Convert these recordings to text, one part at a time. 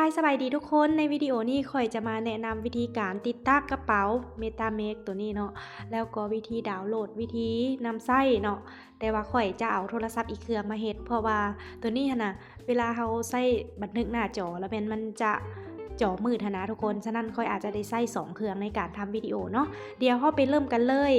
ຮາຍ ສະບາຍດີທຸກຄົນ, ໃນວິດີໂອນີ້ຂ້ອຍຈະມາແນະນຳວິທີການຕິດຕັ້ງກະເປົາ MetaMask ໂຕນີ້ເນາະ ແລ້ວກໍວິທີດາວໂຫຼດ, ວິທີນຳໃຊ້ເນາະ. ແຕ່ວ່າຂ້ອຍຈະເອົາໂທລະສັບອີກເຄື່ອງມາເຮັດ ເພາະວ່າໂຕນີ້ຫັ້ນນະ ເວລາເຮົາໃຊ້ບັນທຶກໜ້າຈໍແລ້ວແມ່ນມັນຈະຈໍມືດຫັ້ນນະທຸກຄົນ. ສະນັ້ນຂ້ອຍອາດຈະໄດ້ໃຊ້ສອງເຄື່ອງໃນການທຳວິດີໂອເນາະ. ດຽວເຮົາໄປເລີ່ມກັນເລີຍ.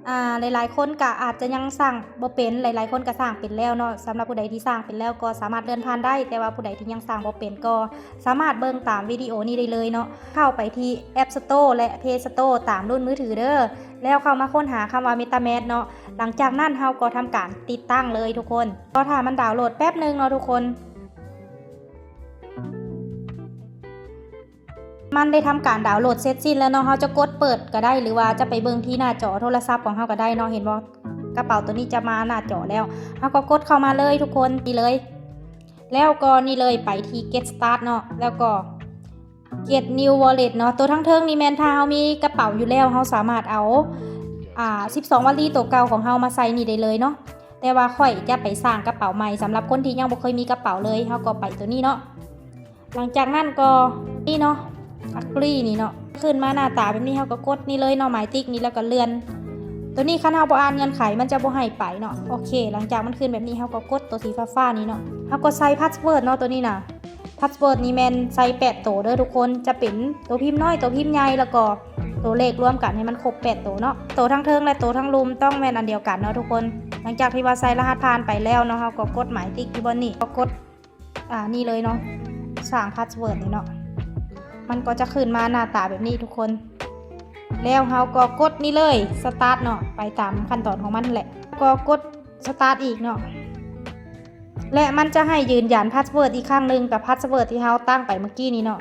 ອ່າ ຫຼາຍໆຄົນກະອາດຈະຍັງສ້າງບໍ່ເປັນ, ຫຼາຍໆຄົນກະສ້າງເປັນແລ້ວເນາະ. ສຳລັບຜູ້ໃດທີ່ສ້າງເປັນແລ້ວກໍສາມາດເລື່ອນຜ່ານໄດ້, ແຕ່ວ່າຜູ້ໃດທີ່ຍັງສ້າງບໍ່ເປັນກໍສາມາດເບິ່ງຕາມວິດີໂອນີ້ໄດ້ເລີຍເນາະ. ເຂົ້າໄປທີ່ App Store ແລະ Play Store ຕາມລຸ້ນມືຖືເດີ, ແລ້ວເຂົ້າມາຄົ້ນຫາຄຳວ່າ MetaMask ເນາະ. ຫຼັງຈາກນັ້ນເຮົາກໍທຳການຕິດຕັ້ງເລີຍທຸກຄົນ. ກໍຖ້າມັນດາວໂຫຼດແປັບໜຶ່ງເນາະທຸກຄົນ. ມັນໄດ້ທຳການດາວໂຫຼດເສັດສິ້ນແລ້ວເນາະ. ເຮົາຈະກົດເປີດກໍໄດ້ ຫຼືວ່າຈະໄປເບິ່ງທີ່ໜ້າຈໍໂທລະສັບຂອງເຮົາກໍໄດ້ເນາະ. ເຫັນບໍ່? ກະເປົາໂຕນີ້ຈະມາໜ້າຈໍແລ້ວ. ເຮົາກໍກົດເຂົ້າມາເລີຍທຸກຄົນ, ນີ້ເລີຍ. ແລ້ວກໍນີ້ເລີຍ, ໄປທີ່ Get Start ເນາະ, ແລ້ວກໍ Get New Wallet ເນາະ. ໂຕທາງເທິງນີ້ແມ່ນຖ້າເຮົາມີກະເປົາຢູ່ແລ້ວ ເຮົາສາມາດເອົາ ອ່າ ສິບສອງວາລີໂຕເກົ່າຂອງເຮົາມາໃສ່ນີ້ໄດ້ເລີຍເນາະ. ແຕ່ວ່າຂ້ອຍຈະໄປສ້າງກະເປົາໃໝ່. ສຳລັບຄົນທີ່ຍັງບໍ່ເຄີຍມີກະເປົາເລີຍ ເຮົາກໍໄປໂຕນີ້ເນາະ. ຫຼັງຈາກນັ້ນກໍນີ້ເນາະ Agree ນີ້ເນາະ, ຂຶ້ນມາໜ້າຕາແບບນີ້ ເຮົາກໍກົດນີ້ເລີຍເນາະ, ໝາຍຕິກນີ້ ແລ້ວກໍເລື່ອນ. ໂຕນີ້ຄັນເຮົາບໍ່ອ່ານເງື່ອນໄຂ ມັນຈະບໍ່ໃຫ້ໄປເນາະ. ໂອເຄ, ຫຼັງຈາກມັນຂຶ້ນແບບນີ້ ເຮົາກໍກົດໂຕສີຟ້າໆນີ້ເນາະ, ເຮົາກໍໃສ່ password ເນາະ. ໂຕນີ້ນະ password ນີ້ແມ່ນໃສ່ແປດໂຕເດີທຸກຄົນ, ຈະເປັນໂຕພິມນ້ອຍ ໂຕພິມໃຫຍ່ ແລ້ວກໍໂຕເລກລວມກັນໃຫ້ມັນຄົບແປດໂຕເນາະ. ໂຕທາງເທິງ ແລະ ໂຕທາງລຸ່ມຕ້ອງແມ່ນອັນດຽວກັນເນາະທຸກຄົນ. ຫຼັງຈາກທີ່ວ່າໃສ່ລະຫັດຜ່ານໄປແລ້ວເນາະ, ເຮົາກໍກົດໝາຍຕິກທີ່ບ່ອນນີ້, ກໍກົດ ອ່າ ນີ້ເລີຍເນາະ, ສ້າງ password ນີ້ເນາະ. ມັນກໍຈະຂຶ້ນມາໜ້າຕາແບບນີ້ທຸກຄົນ, ແລ້ວເຮົາກໍກົດນີ້ເລີຍ Start ເນາະ, ໄປຕາມຂັ້ນຕອນຂອງມັນແຫຼະ. ກໍກົດ Start ອີກເນາະ, ແລະ ມັນຈະໃຫ້ຢືນຢັນ password ອີກຄັ້ງໜຶ່ງ ກັບ password ທີ່ເຮົາຕັ້ງໄປເມື່ອກີ້ນີ້ເນາະ.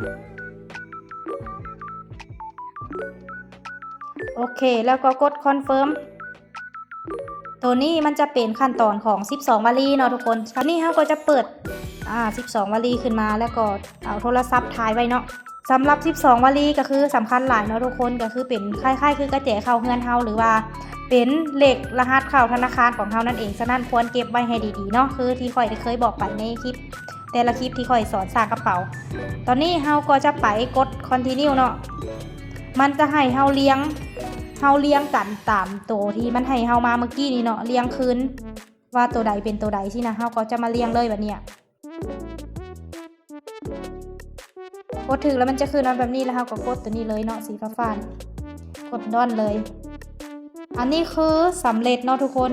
ໂອເຄ, ແລ້ວກໍກົດ Confirm. ໂຕນີ້ມັນຈະເປັນຂັ້ນຕອນຂອງສິບສອງວາລີເນາະທຸກຄົນ. ຄາວນີ້ເຮົາກໍຈະເປີດ ອ່າ ສິບສອງວາລີຂຶ້ນມາ ແລ້ວກໍເອົາໂທລະສັບຖ່າຍໄວ້ເນາະ. ສຳລັບສິບສອງວາລີກໍຄືສຳຄັນຫຼາຍເນາະທຸກຄົນ, ກໍຄືເປັນຄ້າຍໆຄືກະແຈເຂົ້າເຮືອນເຮົາ ຫຼືວ່າເປັນເລກລະຫັດເຂົ້າທະນາຄານຂອງເຮົານັ້ນເອງ. ສະນັ້ນຄວນເກັບໄວ້ໃຫ້ດີໆເນາະ, ຄືທີ່ຂ້ອຍໄດ້ເຄີຍບອກໄປໃນຄລິບ ແຕ່ລະຄລິບທີ່ຂ້ອຍສອນສ້າງກະເປົາ. ຕອນນີ້ເຮົາກໍຈະໄປກົດ Continue ເນາະ, ມັນຈະໃຫ້ເຮົາລຽງ ເຮົາລຽງກັນຕາມໂຕທີ່ມັນໃຫ້ເຮົາມາເມື່ອກີ້ນີ້ເນາະ, ລຽງຄືນວ່າໂຕໃດເປັນໂຕໃດຊີ້ນະ. ເຮົາກໍຈະມາລຽງເລີຍບາດນີ້. ກົດຖືກແລ້ວມັນຈະຂຶ້ນມາແບບນີ້, ແລ້ວເຮົາກໍກົດໂຕນີ້ເລີຍເນາະ, ສີຟ້າໆ ນີ້, ກົດ Done ເລີຍ. ອັນນີ້ຄືສຳເລັດເນາະທຸກຄົນ,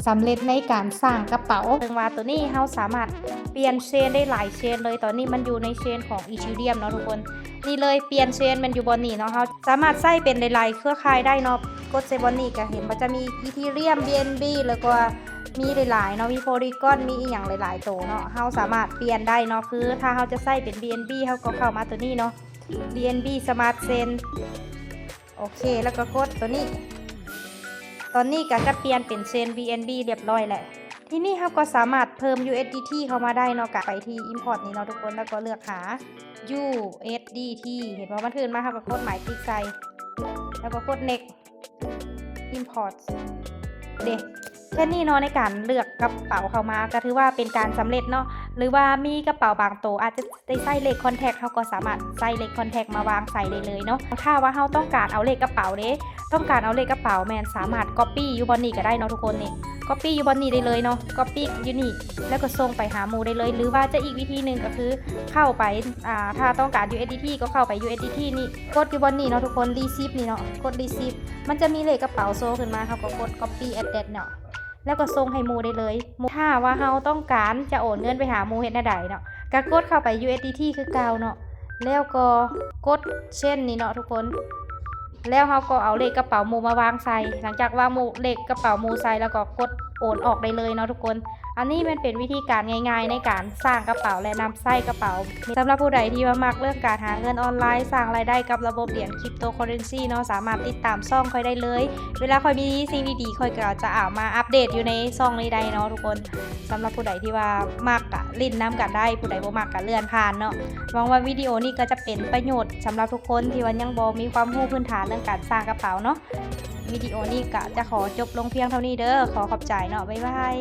ສຳເລັດໃນການສ້າງກະເປົາ. ເຊິ່ງວ່າໂຕນີ້ເຮົາສາມາດປ່ຽນ chain ໄດ້ຫຼາຍ chain ເລີຍ. ຕອນນີ້ມັນຢູ່ໃນ chain ຂອງ Ethereum ເນາະທຸກຄົນ. ນີ້ເລີຍ, ປ່ຽນ chain ແມ່ນຢູ່ບ່ອນນີ້ເນາະ, ເຮົາສາມາດໃຊ້ເປັນຫຼາຍໆເຄືອຂ່າຍໄດ້ເນາະ. ກົດໃສ່ບ່ອນນີ້ກໍເຫັນວ່າຈະມີ Ethereum, BNB ແລ້ວກໍມີຫຼາຍໆເນາະ, ມີ Polygon ມີອີ່ຫຍັງຫຼາຍໆໂຕເນາະ, ເຮົາສາມາດປ່ຽນໄດ້ເນາະ. ຄືຖ້າເຮົາຈະໃຊ້ເປັນ BNB ເຮົາກໍເຂົ້າມາໂຕນີ້ເນາະ, BNB Smart Chain. ໂອເຄ, ແລ້ວກໍກົດໂຕນີ້. ຕອນນີ້ກໍຈະປ່ຽນເປັນ chain BNB ຮຽບຮ້ອຍແລ້ວ. ທີນີ້ເຮົາກໍສາມາດເພີ່ມ USDT ເຂົ້າມາໄດ້ເນາະ, ກະໄປທີ່ Import ນີ້ເນາະທຸກຄົນ, ແລ້ວກໍເລືອກຫາ USDT. ເຫັນບໍ່? ມັນຂຶ້ນມາ, ເຮົາກໍກົດໝາຍຕິກໃສ່ ແລ້ວກໍກົດ Next, Import ເດ້. ແຄ່ນີ້ເນາະ, ໃນການເລືອກກະເປົາເຂົ້າມາ ກໍຖືວ່າເປັນການສຳເລັດເນາະ, ຫຼືວ່າມີກະເປົາບາງໂຕອາດຈະ ໄດ້ໃຊ້ເລກ contact ເຮົາກໍສາມາດໃຊ້ເລກ contact ມາວາງໃສ່ໄດ້ເລີຍເນາະ. ຖ້າວ່າເຮົາຕ້ອງການເອົາເລກກະເປົາເດ້, ຕ້ອງການເອົາເລກກະເປົາ ແມ່ນສາມາດ copy ຢູ່ບ່ອນນີ້ກໍໄດ້ເນາະທຸກຄົນ. ນີ້ copy ຢູ່ບ່ອນນີ້ໄດ້ເລີຍເນາະ, copy ຢູ່ນີ້ ແລ້ວກໍສົ່ງໄປຫາໝູ່ໄດ້ເລີຍ. ຫຼືວ່າຈະອີກວິທີໜຶ່ງກໍຄືເຂົ້າໄປ ອ່າ ຖ້າຕ້ອງການ USDT ກໍເຂົ້າໄປ USDT ນີ້, ກົດຢູ່ບ່ອນນີ້ເນາະທຸກຄົນ, receive ນີ້ເນາະ, ກົດ receive ມັນຈະມີເລກກະເປົາໂຊຂຶ້ນມາ, ເຮົາກໍກົດ copy address ເນາະ. ແລ້ວກໍສົ່ງໃຫ້ໝູ່ໄດ້ເລີຍ. ຖ້າວ່າເຮົາຕ້ອງການຈະໂອນເງິນໄປຫາໝູ່ເຮັດແນວໃດເນາະ, ກໍກົດເຂົ້າໄປ USDT ຄືເກົ່າເນາະ, ແລ້ວກໍກົດ Send ນີ້ເນາະທຸກຄົນ. ແລ້ວເຮົາກໍເອົາເລກກະເປົາໝູ່ມາວາງໃສ່. ຫຼັງຈາກວາງໝູ່ ເລກກະເປົາໝູ່ໃສ່ ແລ້ວກໍກົດໂອນອອກໄດ້ເລີຍເນາະທຸກຄົນ. ອັນນີ້ແມ່ນເປັນວິທີການງ່າຍໆໃນການສ້າງກະເປົາ ແລະ ນຳໃຊ້ກະເປົາ. ສຳລັບຜູ້ໃດທີ່ວ່າມັກເລື່ອງການຫາເງິນອອນລາຍ, ສ້າງລາຍໄດ້ກັບລະບົບຫຼຽນ Cryptocurrency ເນາະ, ສາມາດຕິດຕາມຊ່ອງຂ້ອຍໄດ້ເລີຍ. ເວລາຂ້ອຍມີສິ່ງດີໆ ຂ້ອຍກໍຈະເອົາມາອັບເດດຢູ່ໃນຊ່ອງນີ້ໄດ້ເນາະທຸກຄົນ. ສຳລັບຜູ້ໃດທີ່ວ່າມັກກະຫຼິ້ນນຳກັນໄດ້, ຜູ້ໃດບໍ່ມັກກະເລື່ອນຜ່ານເນາະ. ຫວັງວ່າວິດີໂອນີ້ກໍຈະເປັນປະໂຫຍດສຳລັບທຸກຄົນທີ່ວ່າຍັງບໍ່ມີຄວາມຮູ້ພື້ນຖານເລື່ອງການສ້າງກະເປົາເນາະ. ວິດີໂອນີ້ກະຈະຂໍຈົບລົງພຽງເທົ່ານີ້ເດີ. ຂໍຂອບໃຈເນາະ. ບາຍບາຍ.